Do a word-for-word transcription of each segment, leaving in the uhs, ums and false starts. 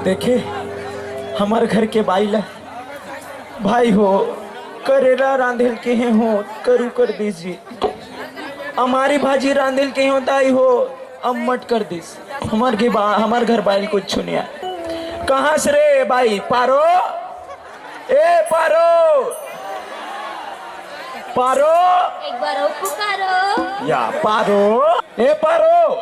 देखे, हमर घर के बाई ला, भाई हो, करेला रांधेल के हे हो, करू कर दीजिए। अमारी भाजी रांधेल के हो, दाई हो, अम्मट कर दिस। हमर के बा-, हमर घर बाई कुछ नहीं आय। कहाँ से रे बाई? पारो, ए पारो, पारो, एक बार अउ पुकारो। या पारो, ए पारो।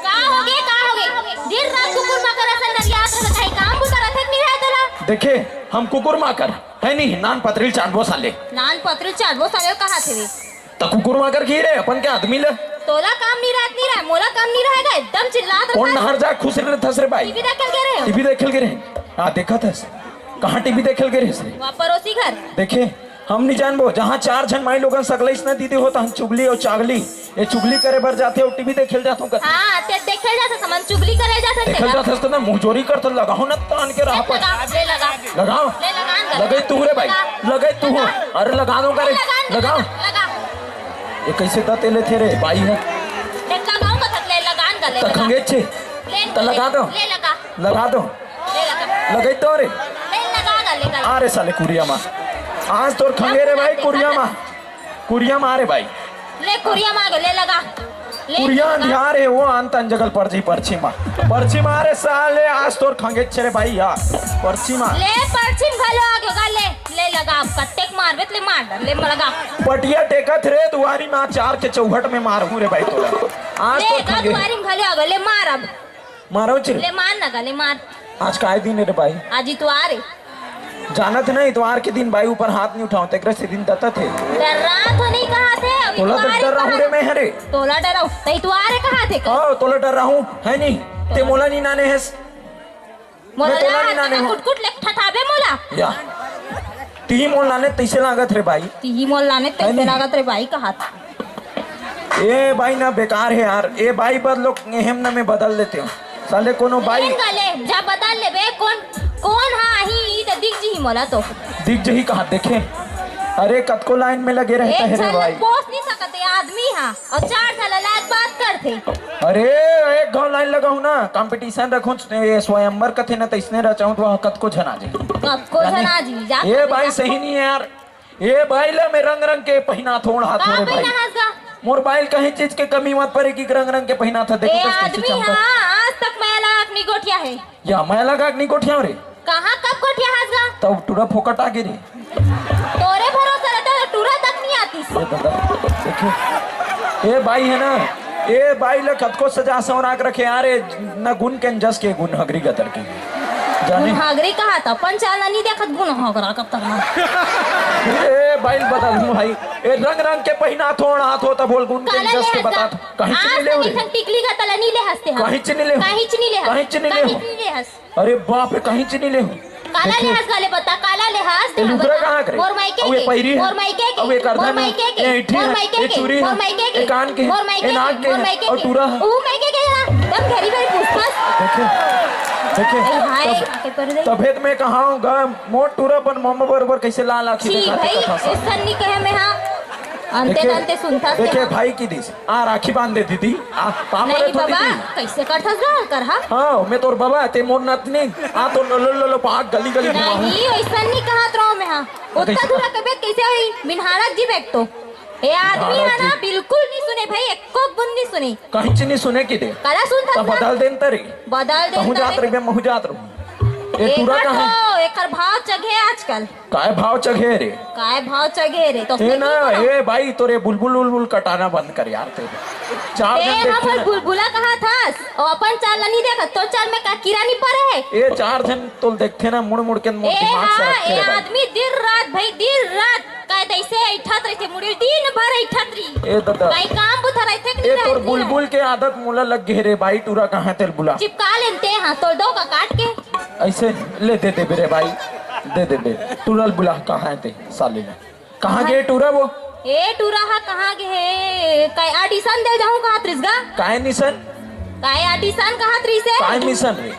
का होगे, का होगे? दिन रात कुकुर माकर असन नरियात रहत हे, काम बुता रथे कि नहीं रहे तोला? देखे, हम कुकुर माकर है नहीं, नान पतरी ल चाटबो साले। नान पतरी ल चाटबो साले, कहा थे रे? त कुकुर माकर की रे, अपन के आदमी ले। तोला काम नहीं रहत नहीं रहे, मोला काम नहीं रहेगा, एकदम चिल्लात कौन रहत। नहर जा खुश रहत हस रे भाई? टीवी देखे ल गे रहे हो? टीवी देखे ल गे रहे। हाँ, देखत हस। कहाँ टीवी देखे ल गे रहे रे? वहाँ पड़ोसी घर। देखे, हम नहीं जानबो, जहाँ चार झन माई लोगन सकलइस न दीदी हो, तहन चुगली अउ चागली, ये चुगली करे बर जाथे अउ टीवी देखे ल जाथों कथे। हाँ, ते देखे ल जाथे, समन चुगली करे ल जाथे, देखल तेला। जाथस त ना, मुँहजोरी कर त लगाहूँ न तान के राह ले पर। लगा, ले लगा। लगाओ। ले लगा न, लगे तू रे भाई, लगा। लगे तू हो। लगा। अरे लगा दो का रे, ले लगा न, लगाओ। लगा। ये कैसे दते लेथे रे भाई है? ले लगाओ कथक, ले लगा न गले, त लगा। खंगेच हे। ले, त लगा दो। ले लगा। लगा दो। ले लगा। लगे तो रे। ले लगा गले, गले। आ रे साले कुरिया माँ। आज तोर खंगे रे भाई, कुरिया माँ। कुरिया माँ रे भाई। ले कुरिया माँ गे, ले लगा। ले कुरिया लगा। अंधियार हे, वो आन तन जगल परछी, परछी माँ। परछी माँ रे साले, आज तोर खंगेच हे रे भाई यार। परछी माँ। ले परछी म घलो आ गयो गा, ले, ले लगा। अब कत्तेक मारबे त ले मार डर, ले लगा। पटिया टेकत रे दुआरी माँ, चार के चौहट में मारहूँ रे भाई तोला। आज ले तोर गा खंगे। दुआरी म घलो आ गयो, ले मार अब। मारो चिर। ले मार ना गा, ले मार। आज काय दिन हे रे भाई? आज इतवार हे। जानत नहीं, इतवार के दिन बाई ऊपर हाथ नहीं उठाओ, तेकरे से दिन दतत हे। डर्रा तो नहीं कहा थे, अब तोला तो इतवार हे डर्रा कहा हूँ रे थे। मैं, हरे। तोला डर्रा हूँ, तो इतवार हे कहा थे का? हाँ, तोला डर्रा हूँ, है नहीं? ते मोला नहीं नाने हेस। मोला मैं तोला ना नहीं हाथ नाने में हूँ। कुट-कुट ले ठठाबे मोला। या। तिही मोल नाने तैसे लागत रे भाई। तिही मोल नाने है तैसे नहीं? लागत रे भाई कहा था। ए बाई ना बेकार हे यार, ए बाई बदलो, एहेम ना मैं बदल लेते हूँ। साले कोनो बाई। ले गले, जा बदल लेबे, कोन, कोन हा आही, ई त दिख जही मोला तो। दिख जही कहा देखे? अरे कतको लाइन में लगे रहता एक है रे झन भाई। पोस नहीं सकते आदमी हा, अउ चार झन ला लात बात करथे। अरे एक घाव लाइन लगाहूँ ना, कंपटीशन रखूँ, ये स्वयंवर कथे ना, तैसने रचाऊँ तो वहाँ कतको झन आ जाए। कतको झन आ जी, जा ए भाई सही नहीं है यार। ए बाई ला मैं रंग रंग के पहिनाथों ओढ़ाथों का रे भाई। पहिना हस गा? मोर बाई ल कहीं चीज के कमी मत परे कि रंग रंग के पहिनाथस, देखो ए तो कैसे आदमी चमकत। हाँ, आज तक मया लगा के नहीं गोठिया हे। या मया लगा के नहीं गोठिया रे? कहाँ कब गोठिया हस गा? तब टूरा फोकट आ गे रे। तोरे भरोसा रहता तो टूरा तक नहीं आतीस। ए दादा, देखिए, ए बाई हे ना, ए बाई ला कतको सजा संवरा के रखे यार, ए न गुन के न जस के गुन हगरी गतर के। जाने? गुन हगरी कहा था, पंचाला नहीं देखत गुन हगरा कब तक ना। ए बाई बता दूं भाई, ए रंग रंग के पहिनाथों ओढ़ाथों तब बोल गुन के न जस के बता। कहीं से आज नहीं ले तक रे। इथन टिकली का तला नहीं ले हंसते हम। कहीं से नहीं ले। कहीं से नहीं ले हंस। कहीं से नहीं ले। कहीं से नहीं ले हंस। अरे बाप रे, कहीं से नहीं ले। काला लेहस गा ले बता, काला लेहस ए, लुगरा कहाँ करे? मोर मायके के, मोर मायके के, मोर मायके के, मोर मायके के, ए चूरी मोर मायके के, ए कान के, मोर मायके के, मोर मायके के, अउ टूरा। ऊ मायके के जरा, दम घेरी घेरी पूछथस। देखे, देखे, ए हाय, तब, आके पर दे। तभे त मैं कहा हूँ गा, मोर टूरा अपन मम्मा बरोबर कैसे लाल आँखी छी देखा भाई, देखा था। ऐसा नहीं कहे मैं हाँ। अंते देखे, अंते सुनथस देखे भाई की दिस। आ राखी बांध दे दीदी। आ पाँव नहीं परत हो बाबा, दीदी। कैसे करथस गा करहा? हाँ, मैं तोर बाबा, ते मोर नतनी। आ तो लो लो लो लो पाक गली गली घुमाऊं। नहीं, ऐसा नहीं कहा तो मैं हाँ। उतना दूरा के बेट कैसे हुई? मिनहारक जी बेट तो। ए आदमी है ना, बिल्कुल नहीं सुने भाई, एको बुंद नहीं सुने। कहीं से नहीं सुने की दे। कला सुन था तब बदल देन तरी। बदल देन तरी। जात रे बे, महू जात रे। ए टूरा कहाँ है? एकर भाव चघे आजकल। काय भाव चघे रे? काय भाव चघे रे? तो ए ना, ए भाई, तोरे बुलबुल उलबुल कटाना बंद कर यार ते। चार ए, जन देखथे हमर ना। बुलबुला कहा थस? ओ अपन चाल ला नहीं देखत, तो चाल में का कीड़ा नहीं पड़े है? ए चार जन तो देखथे ना, मुड़ मुड़ के मोर ए दिमाग से हाँ, रखथे ए रे भाई। आदमी दिन रात भाई, दिन रात काय तैसे ऐठत रहिथे मुड़ी, दिन भर ऐठत रही। ए दादा। भाई काम बुथा रहिथे कि ए नहीं तोर रहिथे? बुलबुल के आदत मोला लग गे रे भाई, टूरा कहाँ तेल बुला। चिपका लेनते हाँ, तोड़ दो का काट के। ऐसे ले दे दे रे भाई, दे दे बे। टूरा ल बुला, कहाँ है ते साले ने? कहाँ गे टूरा वो? ए टूरा हा कहाँ गे हे? काय audition दे जाहूँ कहा त्रिस गा? काय निशन? काय audition कहा त्रिस हे? काय मिशन रे?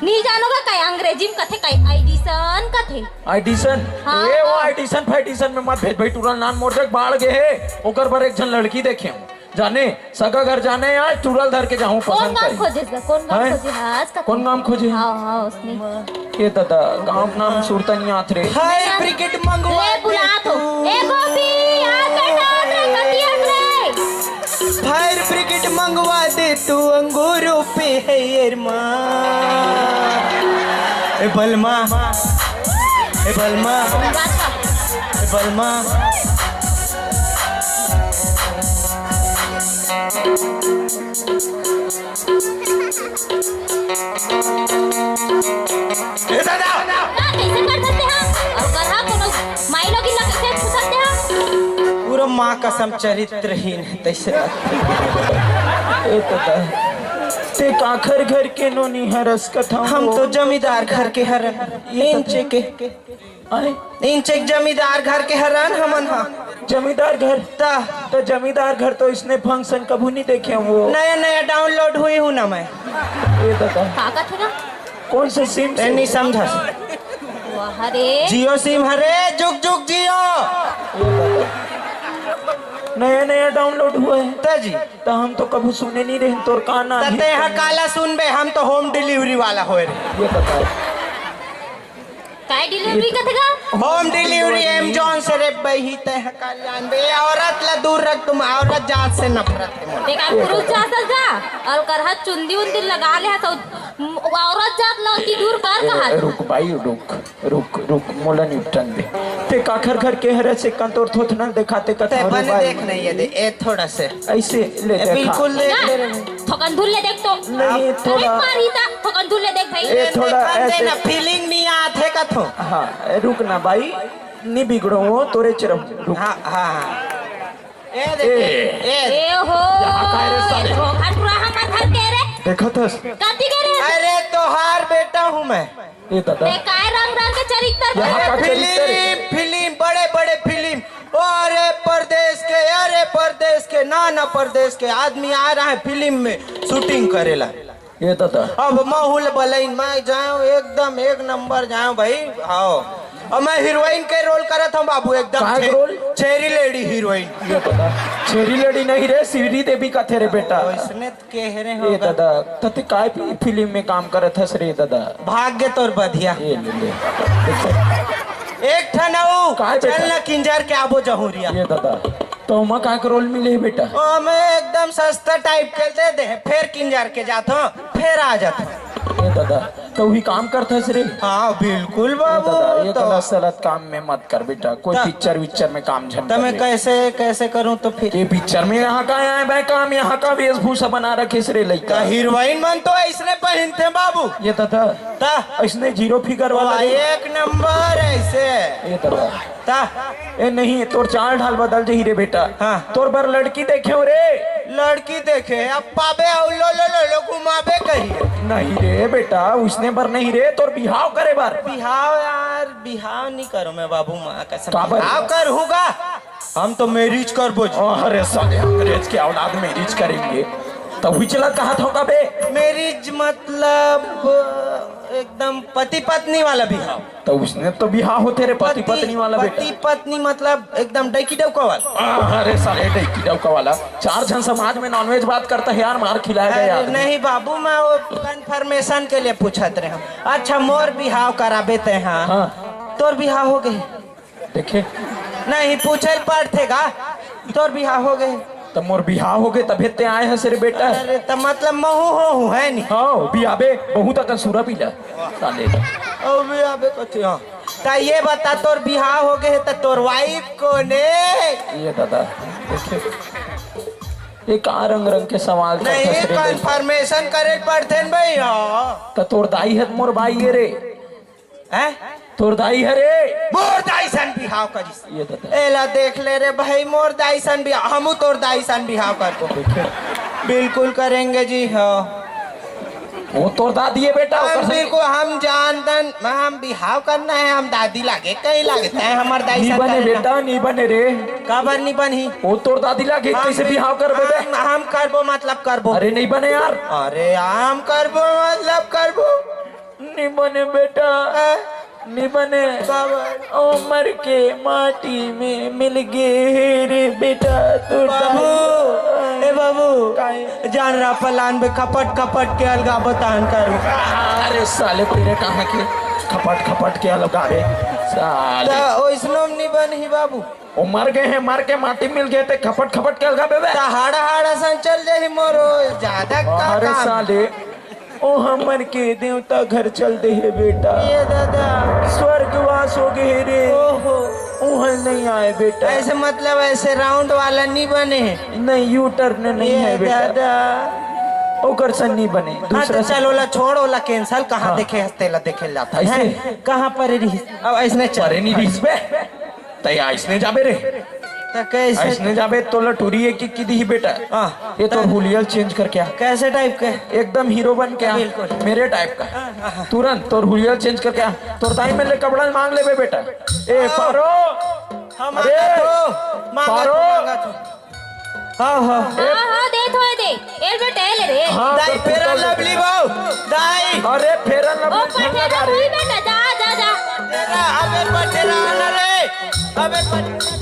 नहीं जानो गा काय अंग्रेजी में कथे काय audition कथे। Audition? हाँ, ए वो हाँ। Audition फाइडिशन में मत भेज भाई, टूरा नान मोर देख बाढ़ गे हे, ओकर बर एक झन लड़की देखे हूँ। जाने, सगा घर जाने, आज टूरा ल धर के जाहूं कौन पसंद गांव करे। खोजे गा? कौन गांव हैं? खोजे? हाँ, आज का कौन गांव खोजे? हाँ, हाँ, उसने। ए दादा, गांव के नाम सुरता नहीं आत रे। फायर ब्रिगेड मंगवा ले, दे बुला तो। तू। ए गोपी, आ बेटा, आ रे, कतियन रे। फायर ब्रिगेड मंगवा दे तू, अंगूरों पे है अरमान। ए बलमा, ए बलमा, ए बलमा। ए दादा! का कइसे कर सकते हैं? अउ करहा कोनो माई लोगिन ला कइसे छू सकते हैं? पूरा माँ कसम चरित्रहीन है, तइसे बात। ए दादा, ते काखर घर के नोनी हरस कथम हम वो? तो जमींदार घर के हरन, ये तो इंचे के। आए? इंचे के जमींदार घर के हरन हमन हा। जमींदार घर? ता। तो जमींदार घर तो इसने फंक्शन कभू नहीं देखे हम वो। नया नया डाउनलोड हुई हूँ ना मैं। ये दादा। का कथे ना? कौन से सिम ए, से? नहीं समझस। वाह रे। जियो सिम हरे, जुग जुग जियो। ये दादा। नया नया डाउनलोड हुआ है। ता जी। तो हम तो कभू सुने नहीं रहे, तोर का नाम त है? ते हा काला सुनबे, हम तो होम डिलीवरी वाला होए रे। ये बताओ। काय डिलीवरी कथे गा? होम डिलीवरी Amazon से रे बही, ते हा काला जानबे। औरत ला दूर रख, तुम औरत जात से नफरत है मोला। ते का पुरुष जात हस गा? अउ करहा चुंदी उंदी लगा ले हस, अउ औरत जात ला ओती दूर कर ए, कहा? रुक भाई, रुक, रुक, रुक, मोला निपटन दे। ते काखर घर के हरस, एक कान तोर थोथना दिखाते कथा ते बने भाई। देख नहीं ये दे, ए थोड़ा से। ऐसे ले ए, देखा। बिल्कुल देख ना, ले रे। थोकन धुल ले देख तो। नहीं, अरे थोड़ा। मारी ता, थोकन धुल ले देख भाई। ए, थोड़ा देखन दे ऐसे। ना, फीलिंग नहीं आत हे कथो। हाँ, ए, रुक ना भाई, नहीं बिगड़ो वो, तोरे चरम, रुक। हाँ, हाँ, हाँ। ए देख, ए। ए। ए हो, यहाँ का है रे साले? धोखा टुरा हमर घर के रे। देखत हस? कथी के रे? अरे, तोहार बेटा हूँ मैं। ए दादा। ते काय रंग रंग के चरित्र यहाँ अरे, का चरित्र है? फिल्म, फिल्म, बड़े बड़े फिल्म। अरे, परदेस के, अरे, परदेस के, नाना परदेस के आदमी आ रहा है फिल्म में शूटिंग करेला। ए दादा। अब महूल बलैन मैं जाऊं, एकदम एक नंबर जाऊं भाई। आओ, अब मैं हीरोइन के रोल करत हूँ बाबू, एकदम का छे-, रोल? छेरी लेडी हीरोइन। ए दादा, छेरी लेडी नहीं रे, श्रीदेवी कथे रे बेटा। वैसने त कहे रे ए होगा। दादा, तते काय फि-, फिल्म में काम करत हस रे दादा? भाग्य तोर बधिया। ए ले ले। एक ठन अउ, काय बेटा? चल ना किंजर के आबो जहूरिया। ए दादा, तो ओमा का के रोल मिले हे बेटा? ओ, मैं एकदम सस्ता टाइप के दे दे, फेर किंजर के जात हो, फेर आ जात हो। ए दादा, तो भी काम करत हस रे? हाँ, बिल्कुल ए बाबू, दादा, ये तो गलत सलत काम में मत कर बेटा, कोई त-, पिक्चर विक्चर में काम झन त कर मैं ले। कैसे, कैसे करूँ तो फिर? ये पिक्चर में यहाँ का आए भाई काम, यहाँ का वेशभूषा बना रखे हस रे लइका। त हीरोइन मन तो ऐसने पहिनथे बाबू। ये दादा, त? ऐसने जीरो फिगर वाला वाह, रे। एक नंबर ऐसे। ये दादा। त? ए नहीं, तोर चाल ढाल बदल जही रे बेटा। हाँ। तोर बर लड़की देखे हो रे। लड़की देखे, अब पाबे अउ लो, लो, लो, लो, घुमाबे कहिए। नहीं रे बेटा, उसने बर नहीं रे, तोर बिहाव करे बर। बिहाव यार, बिहाव नहीं करो मैं बाबू माँ कसम। काबर? बिहाव कर होगा, हम तो मैरिज करबो जी। अरे साले अंग्रेज के औलाद मैरिज करेंगे, तो हुई चला कहा था का बे? मैरिज मतलब एकदम पति पत्नी वाला बिहाव। तो उसने तो बिहाव होथे रे पति पति, पत्नी वाला बेटा। पति पत्नी मतलब एकदम डैकी डौका वाला। आ, अरे साले डैकी डौका वाला, चार झन समाज में नॉनवेज बात करता है यार, मार खिलाएगा अरे यार। नहीं बाबू, मैं वो कन्फर्मेशन के लिए पूछत रहे हूँ। अच्छा मोर बिहाव कराबे ते, हाँ। हाँ। तोर बिहाव हो गए? देखे। नहीं पूछे ल पड़थे गा, तोर बिहाव हो गए? त मोर बिहाव हो गए तभे ते आए हस रे बेटा। अरे त मतलब महू हो हूँ है नी? हाँ, बिहाबे बहुत अकन सूरा पीला। साले। ओ बिहाबे कथे हाँ। त ये बता तोर बिहाव हो गए त तोर वाइफ कोन हे? ये दादा, देखे। ये का रंग रंग के सवाल करत नहीं, हस रे लइका? कन्फर्मेशन करे ल पड़थे न भाई, हाँ। त तोर दाई हे त मोर बाई हे रे। हैं? तोर दाई हरे। मोर दाई सन बिहाव करिस। ये दादा। एला देख ले रे भाई, मोर दाई सन बिहाव, हमू तोर दाई सन बिहाव करबो। देखे। बिल्कुल करेंगे जी, हाँ। वो तोर दादी है बेटा, हम ओकर संग बिल्कुल, हम जानतन, हम बिहाव करना है, हम दादी लागे, कहीं लगता है हमर दाई नी सन बने करे ना। बेटा, नी बने रे। काबर नी बनही? वो तोर दादी लागे, हम कैसे बिहाव करबे बे? हम, हम करबो, मतलब करबो। अरे नहीं बने यार। अरे हम करबो, मतलब करबो। नी बने बेटा, हाँ? नी बने। बाबा। ओ मर के माटी में मिल गे हे रे बेटा, तोर बाबू, दाई। ए बाबू, काहे? जान रहा पलान बे, खपट खपट के अलगा बतान करू। अरे साले, तेरे कहाँ के खपट खपट के अलगा बे? साले। त ओइसनो में नहीं बन ही बाबू। वो मर गए हैं, मर के माटी मिल गए थे, खपट खपट के अलगा बे बे। त हाड़ा हाड़ा सन चल जाही मोरो, ज्यादा का अरे काम? साले, ओ हमर के देवता घर चल दे हे बेटा। ये दादा। स्वर्गवास हो गए रे। ओहो। उहल नहीं आए बेटा। ऐसे मतलब ऐसे राउंड वाला नहीं बने हे। नहीं, यू टर्न नहीं ये है बेटा। दादा। ओकर सन नहीं बने, हाँ, दूसरा तो सन। चल, ओला छोड़, ओला कैंसिल। कहाँ हाँ। देखे हस्ते ला देखे ला था, ऐसे? हैं? कहाँ पर रही? अब ऐसने चल। परे नहीं रहिस बे। तै अइसने जाबे रे। त कैसे? अइसने जाबे, तोला टूरी एक एक की दिही बेटा। हाँ। ये तो त हुलिया चेंज करके आ। कैसे टाइप के? एकदम हीरो बन के आ। बिल्कुल। मेरे टाइप का। हाँ, हाँ, हाँ। तुरंत तोर हुलिया चेंज करके आ। तोर दाई में ले कपड़ा मांग लेबे बेटा। ए, हाँ। पारो। हम अरे, मांगा तो, मांगा पारो। तो, मांगा तो। हाँ, हाँ। हाँ, हाँ, दे थोड़े दे। एल बेटा, एल रे। हाँ, दाई, तो फेर कुत्ता लवली बहू। दाई। अरे, फेर ओ, लवली पटेरा लगा रे। कोई बेटा, जा, जा, जा। पटेरा, अबे पटेरा आना रे। अबे पटेरा।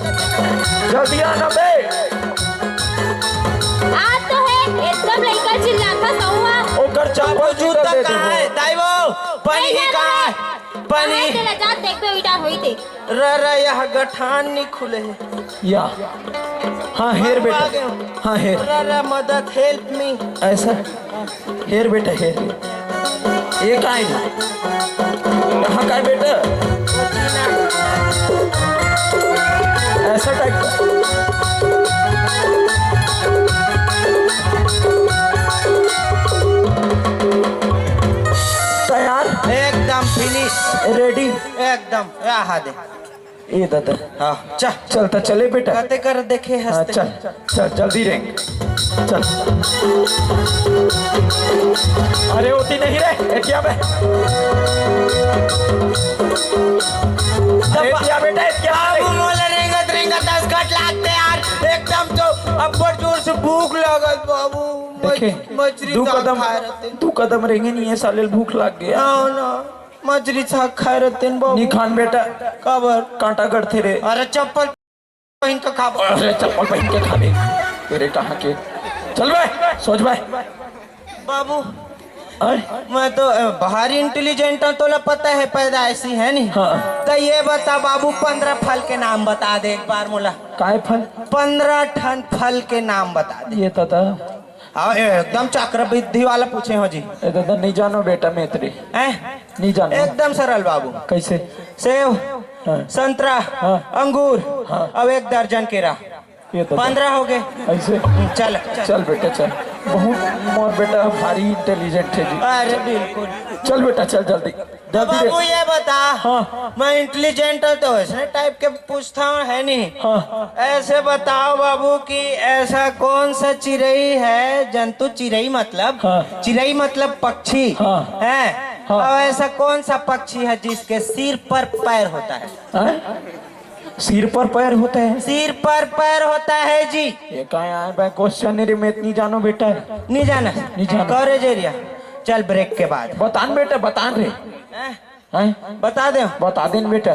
जल्दी आना बे। आज तो है, एकदम लइका चिल्लाता सहुआ। ओकर चप्पल जूता दे कहाँ दे। है? दाई वो, पानी नहीं ही जाना कहाँ है? है। पानी। कहाँ है तेरा? जा, देख बे, उइटा होई ते। रा, रा, यह गठान नहीं खुले है। या। हाँ, हेर बेटा। आ गए हो। हाँ, हेर। रा, रा, मदद, help me। ऐसा? हेर बेटा, हेर। ये काय नहीं? कहाँ काय बेटा? ऐसा टाइप का। तैयार? एकदम finish। Ready? एकदम। रहा दे। ए दादा। हाँ, चल। चल त चले बेटा। कते कर देखे हाँ, हंसते। चल, चल, जल्दी रे। चल। अरे, होती नहीं रे, एतिया बे। अरे, एतिया बेटा, एतिया बे। बाबू, मोला रेंगत, रेंगत दस घट लागते यार। एकदम तो अब्बड़ जोर से भूख लागत बाबू। देखे, मछ-, मछरी दू का कदम, खाए रहते। दू कदम रेंगे नहीं है, साले भूख लाग गया। हाँ ना। मछरी साग खाए रहते न बाबू। नी खान बेटा। काबर? कांटा गड़थे रे। अरे चप्पल पहिन के खाबो। अरे चप्पल पहिन के खाबे। तेरे कहाँ के? चल बे, सोच बे। बाबू, अरे? मैं तो, अ, भारी intelligent हूँ, तोला पता है पैदाइशी है नहीं? हाँ। तो ये बता बाबू, पन्द्रह फल के नाम बता दे एक बार मोला। काय फल? पन्द्रह ठन फल के नाम बता दे। ये तो था। हाँ, ए, एकदम चक्रवृद्धि वाला पूछे हो जी। ए दादा, नहीं जानो बेटा, मैं तेरे। हैं? नहीं जानो। एकदम सरल बाबू। कैसे? सेव, हाँ। संतरा, हाँ। अंगूर, हाँ। अब एक दर्जन केरा। ये दादा। पन्द्रह हो गए। ऐसे? चल। चल बेटा, चल। बहुत मोर बेटा भारी intelligent है जी। अरे बिल्कुल। चल बेटा, चल जल्दी। तो जल्दी रे। बाबू ये बता, हाँ। मैं intelligent हूँ तो ऐसे टाइप के पूछता हूँ, है नहीं? हाँ। ऐसे बताओ बाबू कि ऐसा कौन सा चिरई है, जंतु, चिरई मतलब, हाँ। चिरई मतलब पक्षी, हाँ। है? हाँ। और ऐसा कौन सा पक्षी है जिसके सिर पर पैर होता है? हाँ? सिर पर पैर होता है? सिर पर पैर होता है जी। ये कहाँ आए भाई, question नहीं रे, मैं इतनी जानो बेटा। नहीं जाना? नहीं जाना। Courage area। चल break के बाद। बतान बेटा, बतान रे। हैं? हैं? बता दे। बता देन बेटा।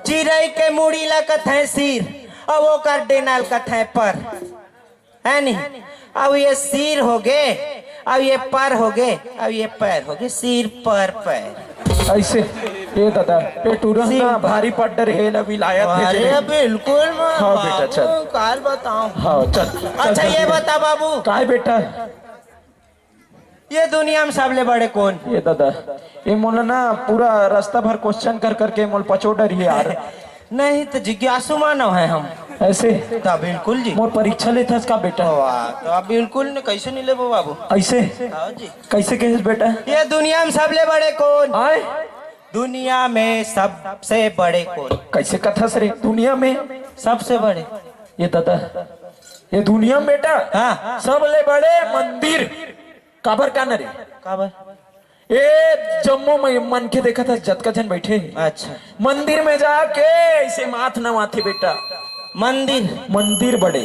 चिरई के मुड़ी ला कथें सिर, अउ ओकर डेना ल कथें पर। है नहीं? अब ये सिर हो गए, अब ये पर हो गए, अब ये पैर हो गए, सिर पर पैर। ऐसे? ए दादा, ए टूरन सिर ना पर। भारी पड्डर हे ना विलायत हे अरे तेरे। बिल्कुल मैं हाँ बेटा, बाबू, चल। काल बताऊं। हाँ, चल, चल, अच्छा, चल, ये चल। बता बाबू। काय बेटा? ये दुनिया में सबले बड़े कौन? ए दादा, ए मोला ना पूरा रास्ता भर question कर करके मोल पचो डरी यार। नहीं तो जिज्ञासु मानव है हम। ऐसे? तो बिल्कुल जी। मोर परीक्षा लेथस का बेटा? वाह, तो अब बिल्कुल ने कैसे नहीं लेबो बाबू? ऐसे? हाँ जी। कैसे कहिस बेटा? ये दुनिया में सबले बड़े कौन? आय? दुनिया में सबसे बड़े कौन? कैसे कथस रे? दुनिया में? सबसे बड़े। ये दादा, ये दुनिया में बेटा, हाँ। सबले बड़े मंदिर। काबर का न रे? काबर? ए जम्मो म-, मनखे देखत हस, जतका झन बैठे हे। अच्छा। मंदिर में जाके ऐसे माथ नवाथे बेटा। मंदिर? मंदिर बड़े।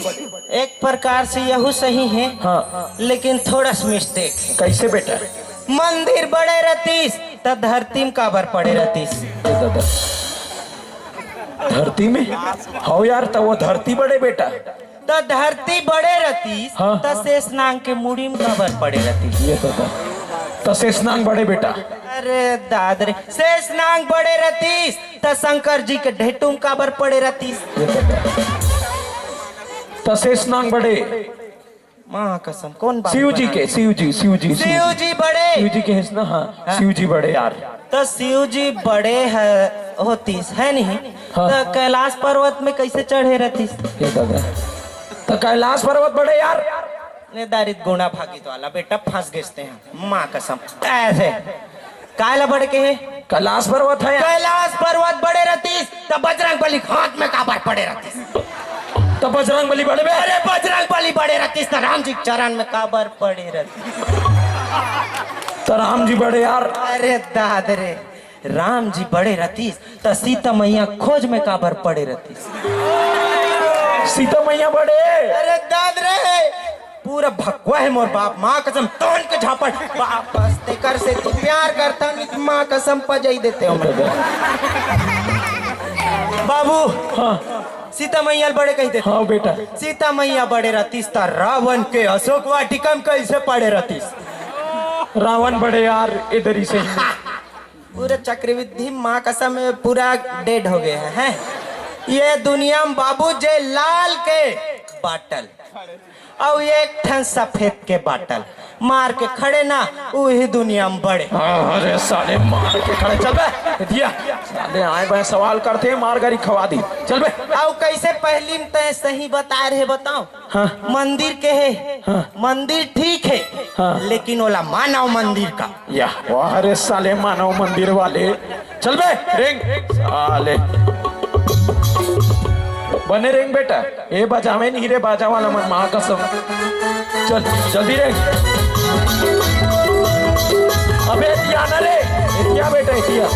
एक प्रकार से यहू सही है, हाँ। लेकिन थोड़ा सा mistake है। कैसे बेटा? मंदिर बड़े रहतीस, त धरती में काबर पड़े रहतीस? ए दादा, धरती में? हव यार, त वो धरती बड़े बेटा। त धरती बड़े रतिस, हाँ। त शेष नांग के मुड़ी म काबर पड़े रतिस? ये तो था। त शेष नांग बड़े बेटा। अरे दाद रे, शेष नांग बड़े रतिस, त शंकर जी के ढेटू म काबर पड़े रतिस? ये तो था। त शेष नांग बड़े। माँ कसम, कौन बात शिव जी बना के, शिव जी, शिव जी, शिव जी बड़े। शिव जी के हेस ना, हाँ, हाँ। शिव जी बड़े यार। त शिव जी बड़े है, होतिस, है नहीं? हाँ। त कैलाश पर्वत में कैसे चढ़े रहतिस? ये दादा, त कैलाश पर्वत बड़े यार। ने दारित गुणा भागित वाला बेटा फंस गेस ते हैं, माँ कसम। ऐसे कायला बड़े के हे? कैलाश पर्वत है यार। कैलाश पर्वत बड़े रहतिस, त बजरंग बली के हाथ में काबर पड़े रहतिस? त बजरंग बली बड़े बे। अरे बजरंग बली बड़े रहतिस, त राम जी के चरण में काबर पड़े रहतिस? त राम जी बड़े यार। अरे दाद रे, राम जी बड़े रहतिस, त सीता मैया खोज में काबर पड़े रहतिस? सीता मैया बड़े। अरे दाद रे, पूरा भकुआ है मोर बाप, माँ कसम तोन के झापड़। बाप बस तेकर से तू प्यार करता नहीं, माँ कसम पजई देते हो मैं। बाबू, हाँ। सीता मैया बड़े कही देते। हाँ बेटा। सीता मैया बड़े रहतिस त रावण के अशोक वाटिका में कैसे पड़े रहतिस? रावण बड़े यार, इधर ही से। पूरा चक्रवृद्धि माँ कसम पूरा डेड हो गया है, हैं? ये दुनिया में बाबू जे लाल के बाटल अउ एक ठन सफेद के बाटल मार के खड़े ना, उही दुनिया में बड़े। हाँ, अरे साले मार के खड़े, चल बे, दिया। साले आए बे सवाल करते हैं, मार गारी खवा दी, चल बे। अउ कैसे पहली में तय सही बता रहे बताओ? हाँ। मंदिर के है, हाँ। मंदिर ठीक है, हाँ। लेकिन ओला मानव मंदिर का। या, वाह रे साले मानव मंदिर वाले। चल बे, रेंग, साले। बने रेंग बेटा, ए बजावे नहीं रे, बाजा वाला मन, माँ कसम। चल, जल्दी रेंग। अबे, एतिया ना रे, एतिया बेटा, एतिया।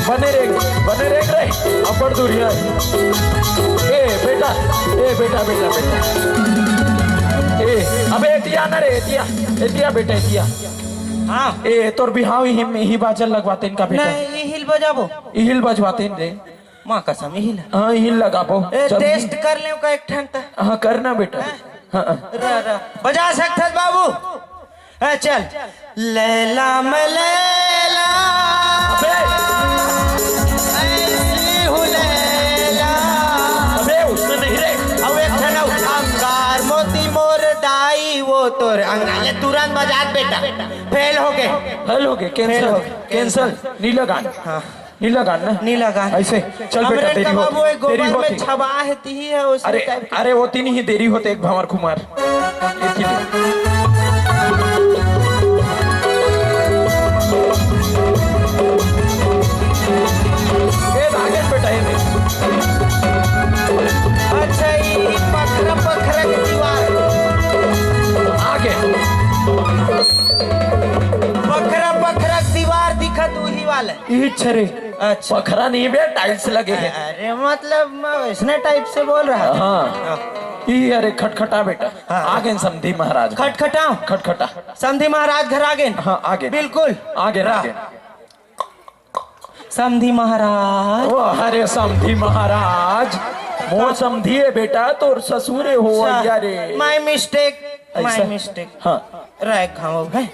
बने रेंग, बने रेंग रे, अब्बड़ दूरिहा हे। ए बेटा, ए बेटा, बेटा, बेटा। ए, अबे एतिया ना रे, एतिया, एतिया बेटा, एतिया। हाँ। ए, तोर बिहाव इही, इही बाजा लगवातेन का बेटा? नहीं, इहिल बजाबो। इहिल बजवातेन रे। माँ कसम, इहिल। हाँ, इहिल लगाबो। ए, जब टेस्ट कर लेव का एक ठन त? हाँ, करना बेटा। हाँ। हाँ, हाँ। रा, रा। बजा सकथस बाबू? हाँ, चल। लैला मैं लैला, अबे। ऐसी हूँ लैला। अबे, उसने नहीं रे। अब एक ठन अउ, अंगार मोती मोर डाई, वो तोर अंगार। ले, तुरंत बजात बेटा। फेल हो गए। फेल हो गए, फेल हो cancel, गए। Cancel। नीला गान। हाँ। नीला गान ना? नीला गान। ऐसे, चल बेटा, अमरेन देरी का होत, बाबू एक देरी गोबर होत में ही। छबा है, तिही है, उसी अरे, type के। अरे, वो तीन ही देरी होते, एक भंवर कुमार। एक ही दे। ए, भागे बेटा, ए, दे। अच्छा, ई पखरा, पखरा के दीवार। आगे। पखरा, पखरा के दीवार दिखत, उही वाला। ई छरे। अच्छा। पखरा नहीं बे, tiles लगे हैं। अरे मतलब मैं वैसने type से बोल रहा था। हाँ। हाँ। ई अरे खटखटा बेटा। हाँ। आ गए समधी महाराज। खटखटा? खटखटा। समधी महाराज घर आ गए? हाँ, आ गए। बिल्कुल। आ गए, आ गए। समधी महाराज। ओ, अरे समधी महाराज, मोर समधी है बेटा, तोर ससुर है हो, अच्छा। भैया रे। My mistake, my ऐसा? Mistake। हाँ। रह खाओ भाई।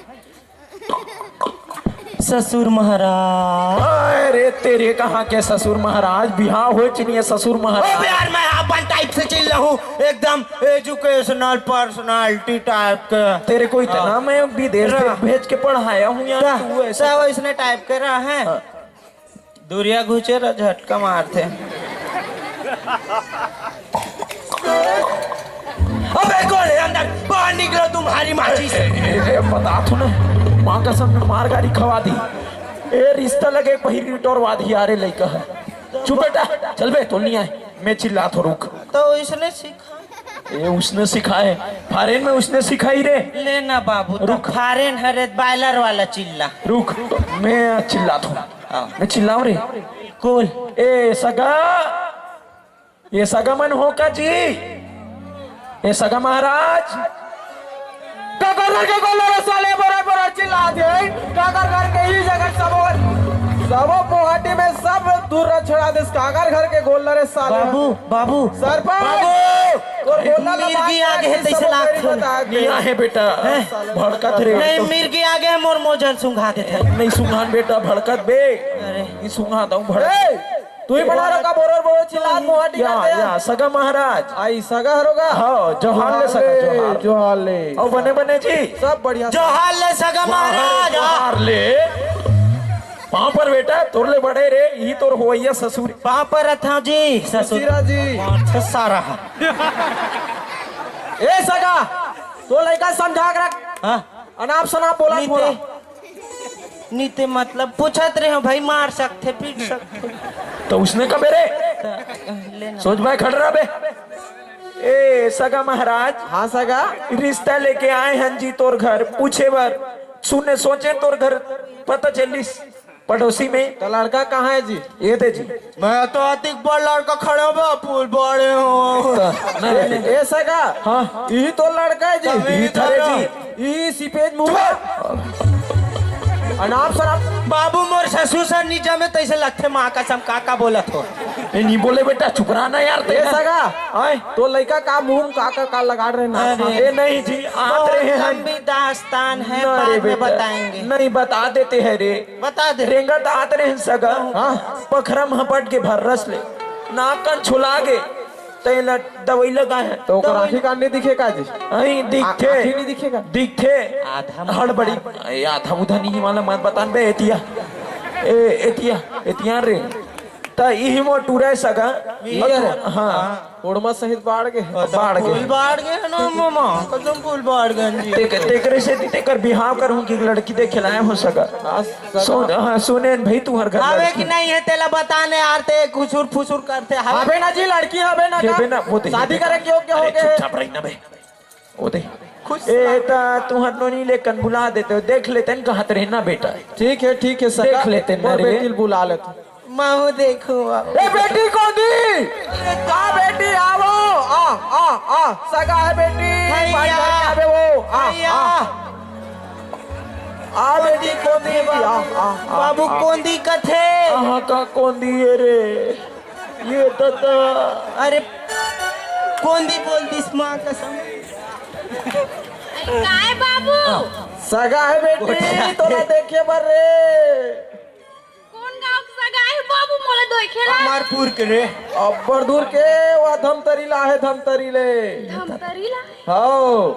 ससुर महाराज। अरे तेरे कहाँ के ससुर महाराज, बिहाव होय चिनिए ससुर महाराज। अबे यार, मैं अपन type से चिल्ला हूँ, एकदम educational personality type के। तेरे को इतना हाँ। मैं विदेश से रा- भेज के पढ़ाया हूँ यार, रा- तू ऐसा सब इसने type के रहा है। हाँ। दूरिया घुचे रह, झटका मारते। अबे कौन है अंदर? बाहर निकलो तुम्हारी माँ की। ए, ए, ए, बता तू ना, माँ कसम में मार गारी खवा दी। ए, रिश्ता लगे पहिरी टोरवा दी, अरे लइका है। चुप बेटा, चल बे, तो नहीं आए, मैं चिल्ला तो रुक। तो इसने सीखा। ये उसने सिखाए, foreign में उसने सिखाई रे। ले ना बाबू, तो रुक। Foreign हरे, boiler वाला चिल्ला। रुक, मैं चिल्लाता हूँ। हाँ। मैं चिल्लाऊं रे। कौन? ए सगा, ये सगा मन हो का जी? ए सगा महाराज, काकर घर के गोलर साले बरोर बरोर चिल्ला दे, काकर घर के ही जगह सबोर। तबो मोहाटी में सब दूर रछड़ा देस, काकर घर के गोल्लर हे साले। बाबू, बाबू। सरपंच। बाबू। तोर गोल्लर ला मिर्गी बात आगे हे, कर, तइसे सब लागथे। बता दे। नहीं आहे बेटा। हैं? भड़कत रे। नहीं, मिर्गी आगे हे, मोर मोजन सुंघा देथे। नहीं सुंघान बेटा, भड़कत बे। अरे। नहीं सुंघा दऊं भड़कत। ए, तू ही बना रखा बोरर बोरर चिल्लात मोहाटी या, करते हैं। या, सगा महाराज। आई सगा हरोगा? हाँ, जोहार ले सगा, जोहार ले, जोहार। जोहार ले। अउ बने बने जी। सब बढ़िया। जोहार ले सगा वाह, महाराज। जोहार ले। पाँव पर बेटा, तोर ले बड़े रे, इही तोर होवइया ससुर। पाँव पर रथाव जी, ससुर। ससुरा जी। अच्छा, सारा। ए सगा, तो लइका समझा के रख। हाँ। अनाप शनाप बोला नीते, थोड़ा। नीते मतलब पूछत रहे हो भाई, मार सकथे, पीट सकथे। तो उसने कबे रे? त, लेना। सोच भाई खड़ रहा बे। ए सगा महाराज। हाँ सगा। रिश्ता लेके आए हन जी तोर घर पूछे बर। सुने सोचे तोर घर पता चलिस पड़ोसी में। तो लड़का कहाँ है जी? ये दे जी। मैं तो अतिक बड़ लड़का खड़ा बा, फूल बाड़े हो। तो, नहीं। ए सगा। हाँ। यही तो लड़का है जी। तभी यही थारे जी। ई सिपेज मुंह। अनाप शनाप। बाबू मोर ससुर सर नी जमे तइसे लगथे, माँ कसम, का का बोलत हो? ए, नी बोले बेटा, चुप रहा ना यार, ए तेरा। सगा, आए? तो लइका का मुंह में का का का लगा रहे ना? अरे। ए, नहीं जी, आत बहुत रहे हैं। लंबी दास्तान है, ना बाद रे में बेटा, बताएंगे। नहीं, बता देते हैं रे। बता दे। रेंगत आत रहे हैं सगा। हाँ। पखरा में हपट के भर्रस ले। नाक कान छुला गे। तेला दवाई लगाए हैं। तो ओकर दवाई आँखी कान नहीं दिखे का जी? नहीं दिखथे। आँखी नहीं दिखे का? दिखथे। आधा हड़बड़ी। मुंह ए, आधा उधा नहीं वाला मत बतान बे, एतिया। ए, एतिया, एतिया रे। त इही मोर टूरा सगा। ये अतरो, हाँ। हाँ। ओड़मा सहित बाढ़ गे। बाढ़ गे। फूल बाढ़ गे ना मामा, कसम फूल बाढ़ गे जी। तेक-, तेकरे से तेकर बिहाव करहूँ कि लड़की देखे लाए हो सगा। हाँ, सगा। सुन, हाँ, सुने न भाई, तुहर घर हवे लड़की कि नहीं है, तेला बताने यार, ते खुसुर फुसुर करते हवे। हवे ना जी, लड़की हवे ना हेबे का? ना, वो दे, शादी हेबे। करे के योग्य हो अरे, गए। चुपचाप रही ना बे। वो दे। खुश ए, रह। ता तुहर नोनी लेकन बुला देते हो, देख लेते न, कहत रहे ना बेटा। ठीक है, ठीक है, सगा। देख लेते ना और रे। बेटी ल बुला लेते। महू देखूं अब। ए, बेटी कोंदी? का बेटी, आवो। आ, आ, आ, सगा है बेटी। भैया। पानी आवे वो। आ, भैया। आ। आ बेटी कोंदी, आ, आ, आ, बाबू आ। कोंदी कथे। कहाँ का कोंदी है रे? ये दादा। अरे, कोंदी बोल दिस माँ कसम। काय बाबू? सगा है बेटी, तोला देखे बर रे। कोन गांव के सगा है बाबू, मोला देखे ला? अमरपुर के रे। अब्बड़ दूर के, वा धमतरी ला है, धमतरी ले। धमतरी ला? हाओ।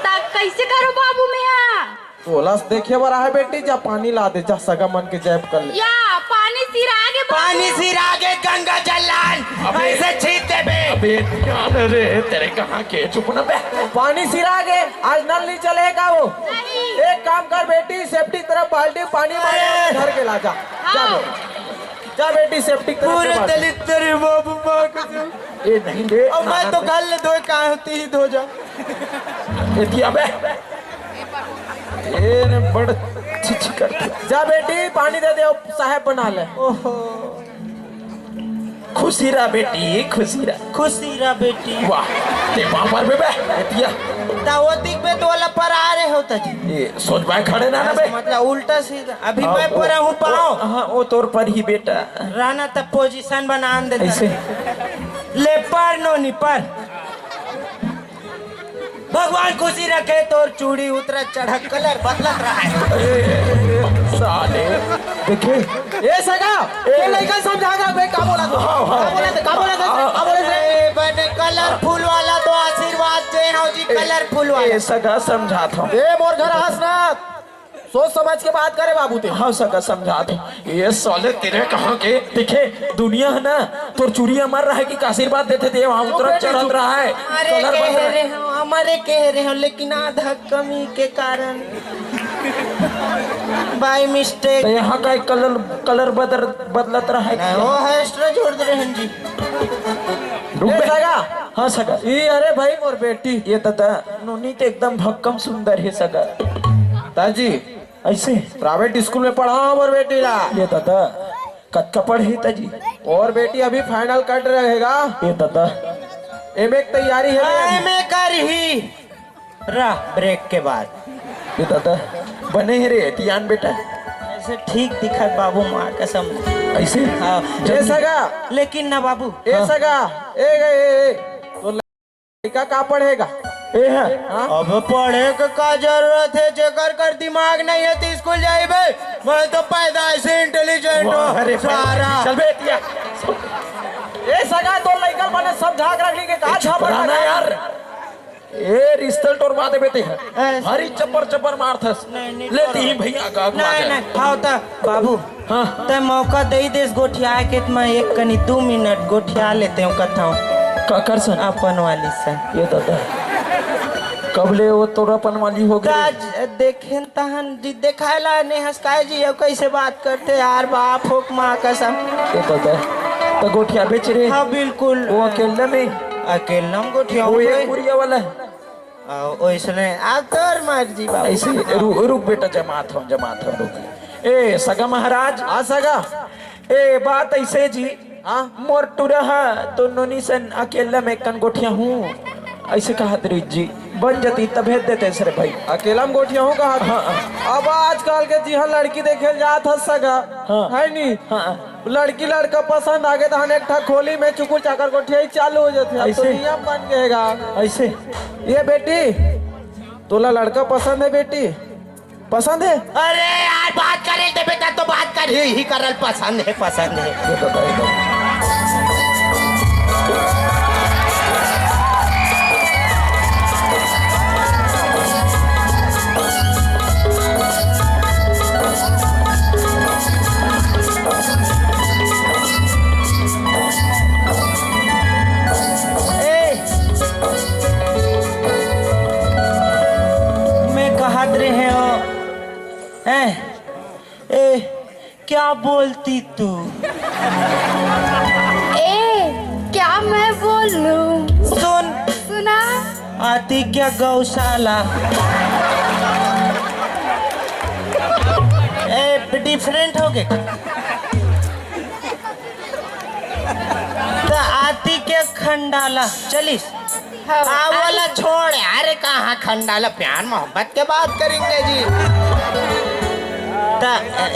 त कइसे करो बाबू मेहा? तोला से देखे बर आहे बेटी, जा पानी ला दे, जा सगा मन के जैब कर ले। या, पानी सिरा गे बाबू। पानी सिरा गे, गंगा जल लान। अबे, ऐसे छीट देबे। अबे, ध्यान रे, तेरे कहाँ के, चुप ना बे। पानी सिरा गे, आज नल नहीं चले का वो? नहीं। एक काम कर बेटी, सेप्टिक तरफ बाल्टी पानी मार, अरे। घर के ला जा। जा हाँ। बेटी। जा बेटी, सेप्टिक तरफ पूरे से बाल्टी। दलित तेरे बाबू माँ कसम। ए, नहीं बे, अब मैं ना, तो ना। घर ले धोए, कहाँ होती ही धो जा। ए, दिया बे। ए, ने बड़ छिछ कर। जा बेटी, पानी दे दे, साहेब बना ले। ओहो। खुशी रह बेटी, खुशी रह। खुशी रह बेटी। वाह, ते पापड़ बे बे, ए, दिया। ता वो दिख बे तो वाला पर आ रहे होता जी। ए, सोच भाई खड़े ना, ना बे। मतलब उल्टा सीधा। अभी हाँ, मैं वो, पर हूँ वो, पाँव। हाँ, वो तोर पर ही बेटा। रहना तब पोजीशन बना दे। ऐसे। ले पर नोनी पर। भगवान खुशी रखे, तोर चूड़ी उतरा चढ़ा, कलर बदलत रहा है। अरे, साले, देखे? ए सगा, ए। ये लइका समझा के रख बे, का बोला तू? हाँ, हाँ। का बोला तू? का बोला तू? हाँ। का बोला तू? ए, बने कलरफुल वाला तो आशीर्वाद दे हो जी, ए, कलरफुल वाला। ए सगा समझात हूँ। ए, मोर घर हंसना। सोच समझ के बात करे बाबू ते। हाँ सगा समझात हूँ। ये साले तेरे कहाँ के दिखे दुनिया है ना, तोर चुरिया मर रहा है कि आशीर्वाद देते थे, वहाँ उतरत चढ़त रहा है, अरे कलर कह बदल रहे हो, हमारे कह रहे हो, लेकिन आधा कमी के कारण बाय मिस्टेक। तो यहाँ का एक कलर, कलर बदल, बदलत रहा है नहीं, क्या? वो है एक्स्ट्रा जोड़ दे रहे हैं जी। रुक ए, बे। सगा। हाँ सगा। ई अरे भाई मोर बेटी। ये दादा नोनी तो एकदम भक्कम सुंदर है सगा। ताजी। ऐसे? प्राइवेट स्कूल में पढ़ा हमर बेटी ला। ये दादा, कतका पढ़ही ताजी? और बेटी अभी फाइनल कट रहेगा। ये दादा। एमए की तैयारी है हाँ, अभी। एमए कर ही रहा ब्रेक के बाद। ये दादा, बने है रे, ध्यान बेटा। से ठीक दिखत बाबू, माँ कसम। ऐसे? हाँ। ए सगा। लेकिन ना बाबू। ए हाँ। सगा। ए, ए, ए, ए। तो लड़का का पढ़ेगा? ए है। हाँ? अब पढ़े के का जरूरत है? जेकर कर दिमाग नहीं है तो स्कूल जाइबे। मैं तो पैदा से इंटेलिजेंट हूँ। अरे सारा। चल बे, एतिया। ए सगा, तो लइका बने सब झाक रख ली के का झापड़ लगा यार। ए, रिश्ता ल टोरवा देबे ते ह। ऐसे हरी चप्पर चप्पर मारथस। नहीं, नहीं लेती ही टोरवा। भैया का अगवा नहीं, जाए। नहीं, हाँ, त बाबू, हाँ। तै मौका दे देस गोठियाए के, त मैं एक कनी दू मिनट गोठिया लेते हूँ कथाऊँ। का कर सन? अपन वाली सन। ये दादा, कब ले वो तोर अपन वाली हो गई? आज देखेन तहन जी देखाए ला ने हंसकाए जी, ये कैसे बात करते यार, बाप हो माँ कसम। ये दादा, तो गोठिया बेच रहे? हाँ, बिल्कुल। वो अकेले में? अकेला में गोठिया वो एक बुढ़िया वाला है। आ, ओइसने, आ, तोर मर्जी बाबू। ऐसे ही, रु-, रुक बेटा, जमात हूँ, जमात हूँ, रुक। ए, सगा महाराज। हाँ, सगा। ए, बात ऐसे जी। हाँ। मोर टुरा हा, तो नोनी सन अकेला में कन गोठिया हूँ। ऐसे कहा दे जी। बन जाती, तब भेज देते सर भाई। अकेला में गोठिया हूँ कहा? हाँ, हाँ। अब आजकल के जिहाँ लड़की देखे जात ह सगा, हाँ। है नी? हाँ। लड़की लड़का पसंद आगे, तहन एक ठा खोली में चुकुर चाकर गोठियाई चालू हो जाथे। अब तो ऐसे? नियम बन गए गा। ऐसे? ये बेटी, तोला लड़का पसंद है बेटी? पसंद है? अरे यार, बात करे दे बेटा, तो बात कर ही, ही करल पसंद है, पसंद है। ये तो भाई लोग। ए, मैं कहत रहे हो, ए, ए, क्या बोलती तू? ए, क्या मैं बोलूं? सुन। सुना। आती क्या गौशाला? ए, डिफरेंट हो गए। त आती के खंडाला चलिस। हाँ, आ वाला आती। छोड़ यार, कहाँ खंडाला, प्यार मोहब्बत के बात करेंगे जी। त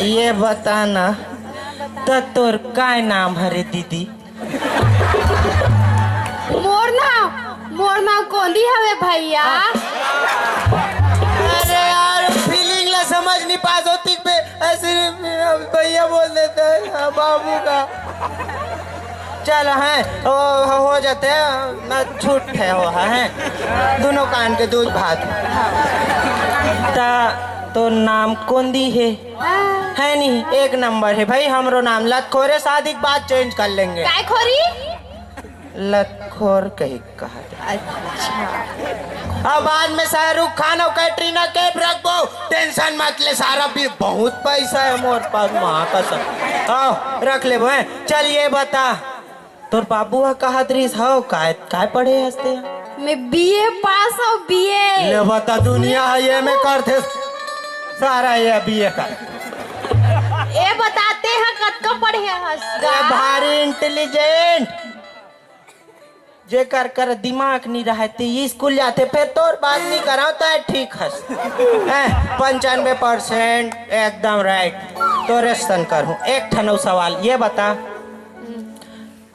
ये बता ना, त तोर काय नाम हरे दीदी? मोर नाम, मोर नाम कोंदी हवे भैया। अरे यार, फीलिंग ला समझ नहीं पास होती बे। ऐसे भैया बोल देते हैं, हाँ, बाबू का। चल, हैं, ओ, हो जाते हैं, ना छूट है वो, हैं, दोनों कान के दूध भात। ता तो नाम कोंदी है, हाँ। है नहीं, एक नंबर है भाई, हमरो नाम लतखोरे, शादी के बाद चेंज कर लेंगे। काय खोरी? लतखोर कही कहा। अच्छा। अब बाद में शाहरुख खान और कैटरीना कैफ रखबो, टेंशन मत ले, सारा भी बहुत पैसा है मोर पास, माँ कसम। आओ, रख लेबो, हैं? चल, ये बता, तोर बाबू ह कहत रहिस हव, काय, काय पढ़े हस ते? मैं बीए पास हूँ, बीए। ले बता, दुनिया है ये में करथे, सारा ये बीए का। ए बताते हैं, कतका पढ़े हस? ए, भारी इंटेलिजेंट। जेकर कर दिमाग नी रहय, ते स्कूल जाथे, फेर तोर बात नी करव, तय ठीक हस। हैं, पंचानबे परसेंट एकदम राइट। तोरे सन करहूँ। एक ठन अउ सवाल, ये बता,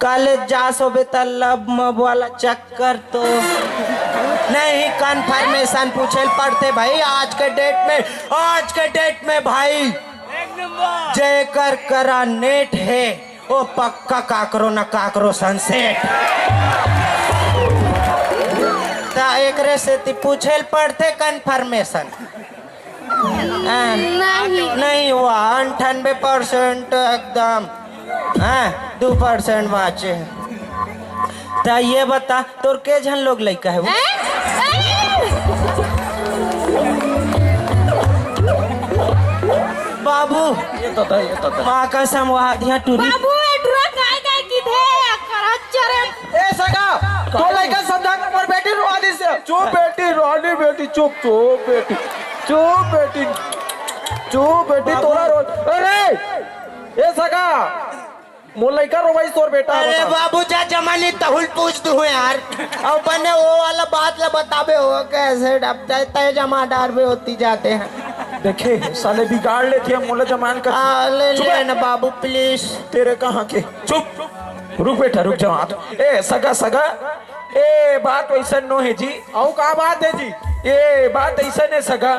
कॉलेज जास होबे त लव मव वाला चक्कर तो नहीं, कन्फर्मेशन पूछे ल पड़थे भाई आज के डेट में, आज के डेट में भाई। जेकर करा नेट हे, ओ पक्का काकरो न काकरो सनसेट। त एकरे सेती पूछे ल पड़थे कन्फर्मेशन। हाँ। नहीं। नहीं हुआ, अंठानबे परसेंट एकदम। हाँ, दू परसेंट बाँचे। त ये बता, तोर के झन लोग लइका हे वो? हैं? अरे! बाबू, ये तो था, ये तो था। माँ कसम, वहाँ धिया टूरी। बाबू, ए टुरा काय काय किथे? करत चरे। ए सगा, तो लइका समझा के मोर बेटी रोवा दिस। चुप बेटी, रानी बेटी, चुप, चुप बेटी, चुप बेटी, चुप बेटी, बाबू। तोला रो। अरे, ए सगा, मोर लइका रोवाइस तोर बेटा अरे बता। बाबू, जा जमा नहीं तहुल पूछ दूँ यार। अब बने वो वाला बात ला बताबे हो, कैसे डबता है, तय जमा डारबे होती जाते हैं। देखे, साले बिगाड़ लेथे, मोला जमान कर। आ, ले चुप ले बे। ना बाबू, please। तेरे कहाँ के? चुप। रुक बेटा, रुक, जमा तो। ए, सगा, सगा। ए, बात वैसन नो हे जी। अउ का बात हे जी? ए, बात अइसन हे सगा।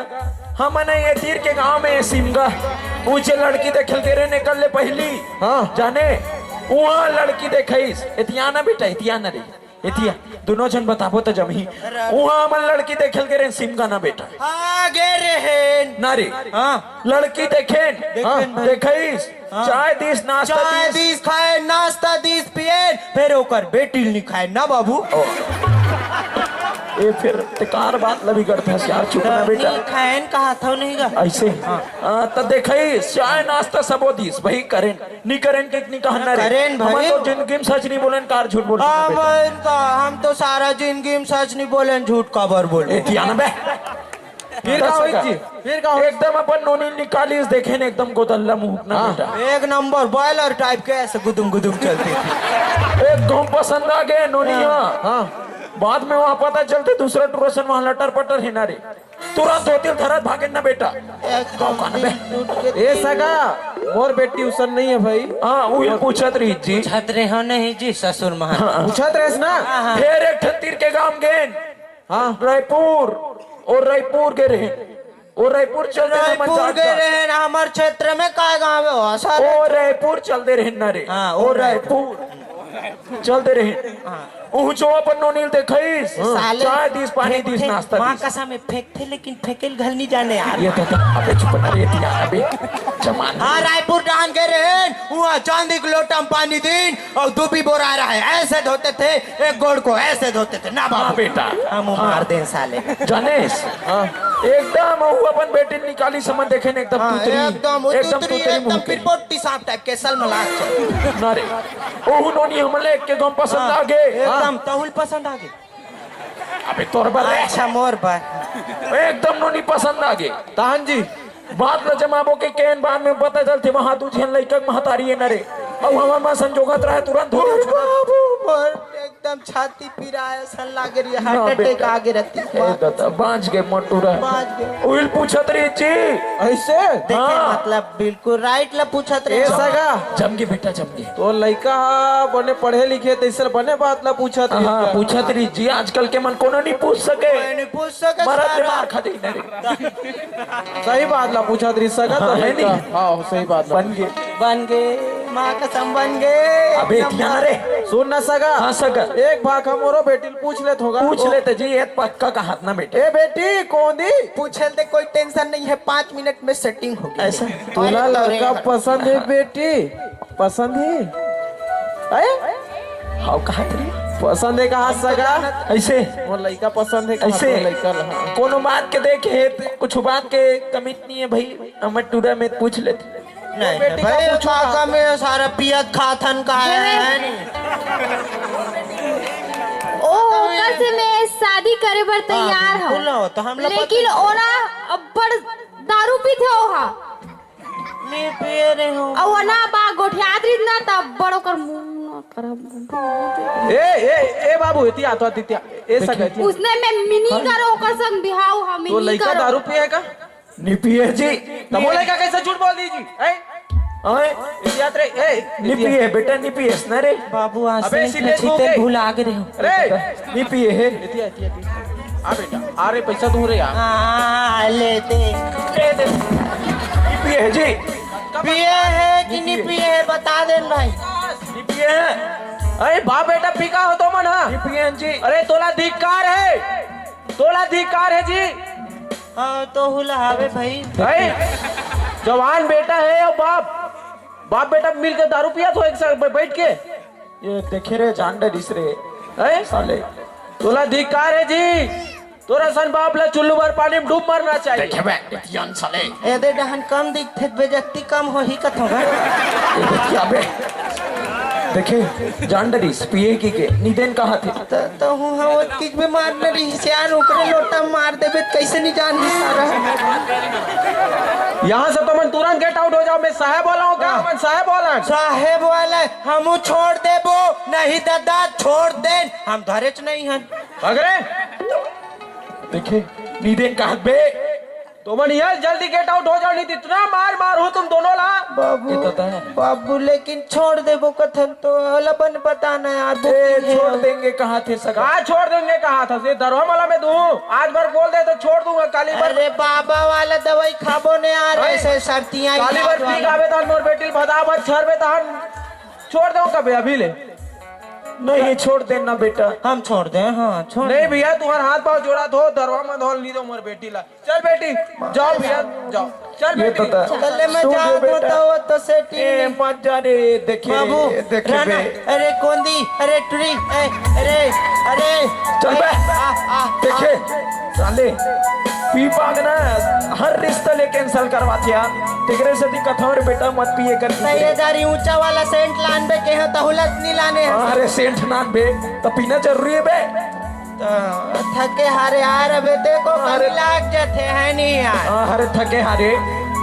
हमन ये तीर के गांव में सिमगा, ऊंचे लड़की देखे ल गे रहेन, निकल ले पहिली। हाँ। जाने, उहाँ लड़की देखइस। एतिया ना बेटा, एतिया ना रे। एतिया, दुनों झन बताबो त जमही। उहाँ हमन लड़की देखे ल गे रहेन सिमगा ना बेटा। हाँ, गे रहेन। ना रे। हाँ। लड़की देखेन। देखेन हाँ। भाई। देखइस। हाँ। चाय दीस, नाश्ता चाय दीस। दीस खाएन, नाश्ता दीस पिएन, फेर ओकर बेटी ल नी खाएन ना बाबू। ओ। ए फेर ते कार बात ल बिगड़थस यार, चुप ना बेटा। नी खाएन कहाथव नहीं गा। अइसे? हाँ। हाँ, त देखइस, चाय नाश्ता सबो दीस, भाई करेन। नी करेन के नी कहन ना रे। करेन भाई। हमन तो जिंदगी में सच नी बोलेन, कार झूठ बोलेन ना बेटा। हमन का, हम तो सारा जिंदगी में सच नी बोलेन, झूठ काबर बोलेन? एतिया ना बे। फिर का होइस जी? फिर का होइस? एकदम अपन नोनी निकालिस, देखेन एकदम गोदल्ला मुंह ना हाँ। बेटा। एक नंबर boiler type के ऐसे गुदुम गुदुम चलती थी। एकदम पसंद आ गे नोनिया। हाँ। बाद में वहाँ पता चलथे दूसरा टूरा सन वहाँ लटर पटर हे ना रे। तुरंत धोती ल धरत भागेन ना बेटा। एकदम गाँव का ना बे। दिल टूट के ए सगा, मोर बेटी उसन नहीं है भाई। हाँ, उही पूछत रहिस जी। पूछत रहे हो नहीं जी, ससुर महाराज। हाँ। पूछत रहेस ना? हाँ, हाँ। फेर एक ठन तीर के गांव गेन। हाँ। रायपुर, ओ रायपुर गे रहेन। ओ रायपुर चल देना रायपुर मजाक गे का। रहेन, हमर क्षेत्र में का गाँव हे ओ, सर? ओ रायपुर चल दे रहेन ना रे। हाँ, ओ ओ रायपुर। चल दे रहेन। हाँ। उहचो अपन नोनी ल देखइस। साले चाय दीस, पानी फेंकथे, दीस, नाश्ता माँ दीस। कसम हे फेंकथे, लेकिन फेंके ल घल नी जाने यार। ये तो, तो, अबे चुप ना रे, एतिया, अबे जमान। हाँ, रायपुर डाहन गे रहेन, उहाँ चांदी के लोटा में पानी दीन अउ दूबी बोरा रहे, ऐसे धोते थे, एक गोड़ को ऐसे धोते थे ना हाँ बाबू। बेटा। हम हाँ। मार देन साले। जानेस? हाँ। एकदम वो अपन बेटी ल निकालिस हमन देखेन एकदम हाँ, तुतरी, एकदम वो एकदम तुतरी, तुतरी एकदम मुंह के। पिरपोटी सांप type के सलमलात चल। ना रे, ओहू नोनी हमन ल एक के गम पसंद हाँ, आ गे। एकदम तहू ल पसंद आ गे। अबे तोर बर रे। अच्छा, मोर बर। एकदम नोनी पसंद आ गे। तहन जी। बात ल जमाबो के केन बाद में पता चलथे, वहाँ दू झन लइका के महतारी हे न रे। अउ हमर मा संजोगत रहे, तुरंत हो अरे जाथे। बाबू, मोर एकदम छाती पिराए असन लागे रही, ना heart attack बेटा। आ गे रहती। ए दादा, बाँच गे मोटू रहे। बाँच गे। उहिल पूछत रही जी। ऐसे? देखे, हाँ। मतलब बिल्कुल right ला पूछत रहे। ए सगा। जम गे बेटा, जम गे। तो लइका हा बने पढ़े लिखे, तइसर बने बात ला पूछत रही हाँ, का? पूछत रही जी, आजकल के मन कोनो नहीं पूछ सके। कोई नहीं पूछ सके, मरत सारा। मार खा जाई ना रे। सही बात ला पूछत रही सगा, तो हाँ, है लइका। नहीं? हाँ, सही बात ला। बन गे। बन गे, माँ कसम बन गे। अबे, एकदम ध्यान रे। सुन ना सगा। हाँ, सगा। एक बात हमरो बेटी ल पूछ लेत होगा। पूछ ओ। लेते जी, एक पक्का का हाथ ना बेटे। ए बेटी, कौन दी? पूछे ले कोई tension नहीं है, पाँच मिनट में setting हो गई। ऐसा? तोला अरे, लड़का अरे। पसंद है बेटी? पसंद है? आए? हाव कहा तेरी? पसंद है कहा सगा? ऐसे? वो लड़का पसंद है कहा ऐसे? तो लड़का रहा। कोनो बात के देखे, कुछ बात के कमी नहीं है भाई, हमर टूरा में पूछ लेते। नहीं, बेटी नहीं, का भाई, पूछू काका ना? में सारा पियत खाथन का है, है नहीं? ओ, ओकर से मैं शादी करे बर हाँ, तैयार हूँ। बोलो, तो हम लोग लेकिन पता ओला अब्बड़ दारू पीथे ओहा। मैं पिए रहे हूँ। अउ ओना बा गोठियात रहित ना, त अब्बड़ ओकर मुंह ना खराब। ए, ए, ए बाबू, एतिया, तो एतिया, ए सगा, एतिया। उसने मैं मिनी हाँ? करो, ओकर संग बिहाव हम तो मिनी लइका करो। दारू पिए का? नी पिए जी। तब वो लइका कैसे झूठ बोल दी जी? हैं? ओए, इडियत रे, ए, नी पिए बेटा, नी पिए ना रे। बाबू, आज अबे, से सीधे छीते मुंह के। भुला गे रहे हो। रे, नी पिए है। इतिया, इतिया, इतिया। आ बेटा, आ रे, पैसा दूं रे यार। हाँ, ले दे। ए दे। नी पिए है जी। पिए है कि नी पिए है, बता दे न भाई। नी पिए है। अरे बाप बेटा, पी का हो तो मन, हाँ? नी पिए है जी। अरे तोला धिक्कार है। तोला धिक्कार है जी। हाँ, तो हुला हावे भाई। भाई, जवान बेटा है और बाप, बाप बेटा मिलके दारू पिया तो एक साथ बै-, बैठ के। ये देखे रे, जान डरिस रे। हैं? साले। तोला धिक्कार है जी। तोरा सन बाप ला चुल्लू भर पानी में डूब मरना चाहिए। देखे बे, इतियन साले। एदे डहन कम दिखथे, बेइज्जती कम होही कथों गा। ये देखिए अबे। देखे, जान डरिस, पिए की के, निदेन कहा थे। त, त हूँ हम वो किक में मार न रही, सियान ओकरे लोटा में मार देबे, कैसे नहीं जान रही सारा। यहाँ से तो मन तुरंत get out हो जाओ, मैं साहेब वाला हूँ, क्या हाँ। मन साहेब वाला है? साहेब वाला है, हमू छोड़ देबो, नहीं दादा, छोड़ देन, हम धरेच नहीं हन। भाग रे। देखे, निदेन कहत बे। तुमन यहाँ जल्दी गेट आउट हो जाओ, नहीं तो इतना मार मार हो तुम दोनों ला। बाबू, ये तो तय है। बाबू, लेकिन छोड़ देबो कथन तो ओला बन बताना यार, ए, booking है। छोड़ देंगे कहाँ थे सगा? कहाँ छोड़ देंगे, कहाँ था? ये दरवा मला में दूँ, आज भर बोल दे तो छोड़ दूंगा, काली भर। अरे बाबा वाला दवाई खाबो ने यार, अरे, ऐसे सर्दियाँ काली भर पी गावे था मोर बेटी ल भदा भर छर में तहन छोड़ दो कभी अभी ले। नहीं, छोड़ देना बेटा। हम छोड़ दे, हाँ, छोड़ नहीं दे। भैया, तुम्हारा हाथ पाँव जोड़ा थो, दरवा में धोल नहीं दो मोर बेटी ला। चल बेटी, जाओ भैया, जाओ। चल ये बेटी। तो था। चले मैं तू जाओ जो तो, बेटा। तो, वो तो setting ए, नहीं। मत जा रे, देखे बाबू, रे, देखे राना, रे। अरे कोंदी, अरे टुरी, ए, अरे, अरे, चल बे। आ, आ, आ। देखे, साले, पी पाग ना, हर रिश्ता ले cancel करवाथे यार। तेकरे से ती कथौर बेटा मत पिए कर नहीं, ये दारी ऊंचा वाला सेंट लान बे, के हो तहुलत नहीं लाने हैं। अरे सेंट नान बे, तो पीना जरूरी है बे। तो थके हारे यार, अबे देखो, अरे। कभी लाग जाते हैं नहीं यार। हाँ, अरे थके हारे,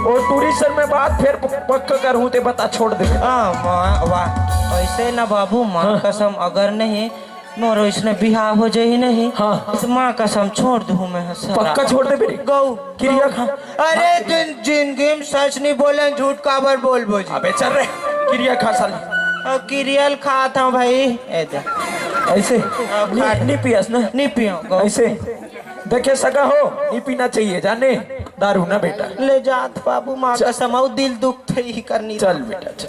वो टूरी सर में बात फिर प-, पक्का करूँ ते बता, छोड़ दे। हाँ, वाह, वाह। ऐसे ना बाबू, माँ हाँ। कसम, अगर नहीं मोर इसने बिहाव हो जाही नहीं, हाँ। तो माँ कसम छोड़ दूँ मैं, हाँ, सारा। पक्का छोड़ दे बेटी। गौ, किरिया गौ। खा। अरे, जिन-, जिंदगी में सच नहीं बोले, झूठ काबर बोलबो जी? अबे चल रे, किरिया खा साले। अ, किरियल खात हूँ भाई। ए दे। ऐसे? अब नहीं, खा। नहीं पियस ना? नहीं पियो, गौ। ऐसे? देखे सगा हो, नहीं पीना चाहिए, जाने? दारू ना बेटा। ले जात बाबू, माँ चल। कसम, अउ दिल दुख थे ही करनी। चल बेटा, चल।